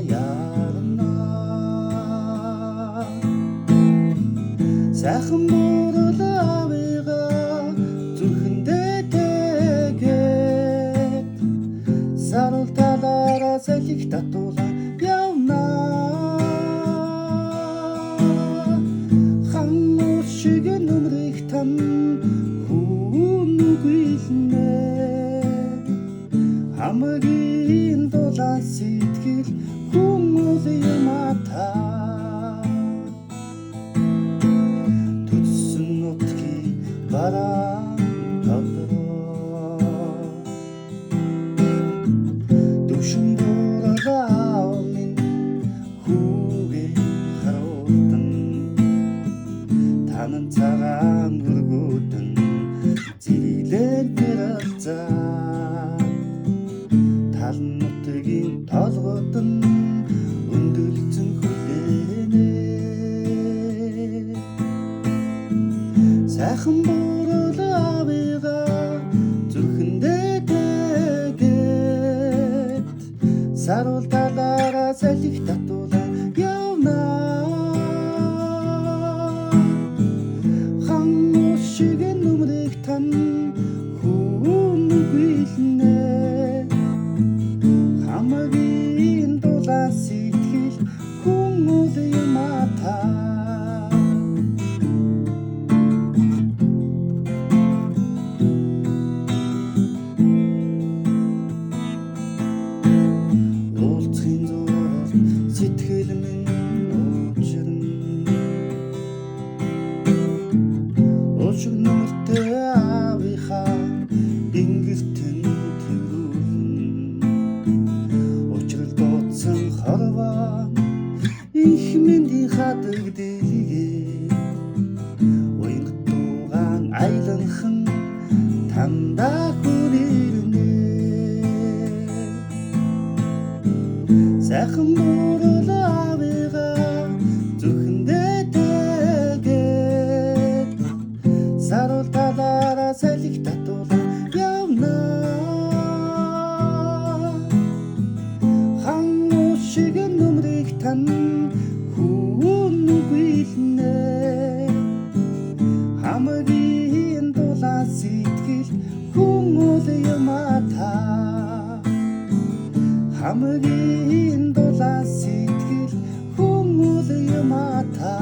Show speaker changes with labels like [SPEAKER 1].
[SPEAKER 1] ярна. Сайхан бурал аавыгаа зүрхэндээ тэгээд сарул талаараа салхи татуулан явна. Хан ус шиг нүмрийг тан хүн үгэлнэ. Хамгийн дулаан сэтгэл хүн үл юм а та. Төдсөн нутгийн бараан дотроо төвшин бурал аав минь хүүгээ харуултан танан цагаан өргөдөн зэрэглэн гэрэлзаа тал нутгийн толгод нь өндөрлөсөн хүлээнэ. Сайхан бурал аавыгаа зүрхэндээ тэгээд сарул талаараа салхи татуулан явна. Хан ус шиг нүмрийг тан хүн үгэлнэ. Хамгийн дулаан сэтгэл хүн үл юм а та. Уулзахын зураг сэтгэл минь уучирна. Уул шиг нүмертэй аавынхаа ингэртэн тэргүүлнэ. Учрал дуудсан хорвоо инх мэндийн хадаг дэлгээ уянгат дуугаан аяланхан тандаа хүрэрнэ. Сайхан бурал аавыгаа зүрхэндээ тэгээд сарул талаараа салхи татуулан явна. Хан ус шиг нүмрийг тан хүн үгэлнэ. Хамгийн дулаан сэтгэл хүн үл юм а та. Хамгийн дулаан сэтгэл хүн үл юм а та.